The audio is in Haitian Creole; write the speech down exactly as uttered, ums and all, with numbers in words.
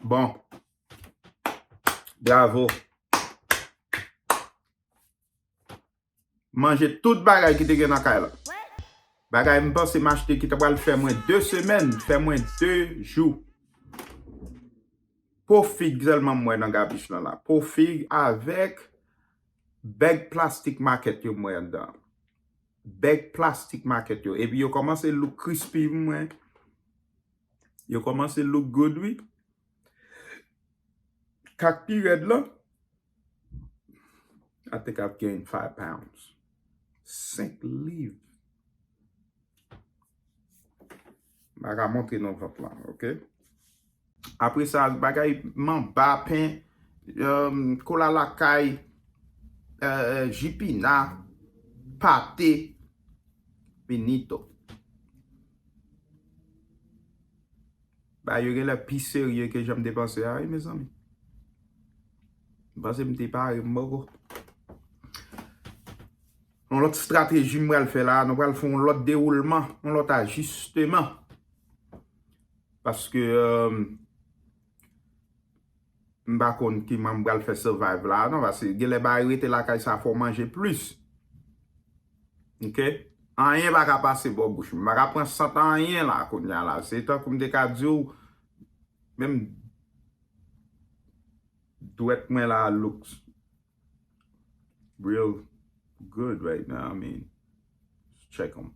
Bon. Bravo. Manje tout bagay ki te gen nan kay la. Bagay m panse m achte ki ta pral fè mwen de semèn, fè mwen de jou. Po fig sèlman m wè nan gabich lan la. Po fig avèk bèg plastik makèt yo m wè anndan. Bèg plastik makèt yo. Epi yo kòmanse look crispy, m wè. Yo kòmanse look good, wi. Kak pi rèd lan, I think I've gained five pounds. Senk liv. M pa ka montre non vant lan, ok? Apre sa, bagay manba, pen, um, kola lakay, euh, jipina, pate, finito. Bagay yo genlè pi serye ke jan m te panse a, wi, mezanmi. M panse m te pare, m poko. Yon lòt estrateji m pral fè la, nou pral fè yon lòt dewoulman, yon lòt ajisteman. Paske, euh, m pa konn kiman m pral fè survive la, non, paske genlè bagay rete lakay sa fò w manje plis. Ok? Anyen pa ka pase bò bouch m. M pa ka pran sant anyen la, kounye a la. Se tankou m te ka di w, menm dwèt mwen la looks real good right now. I mean, check 'em.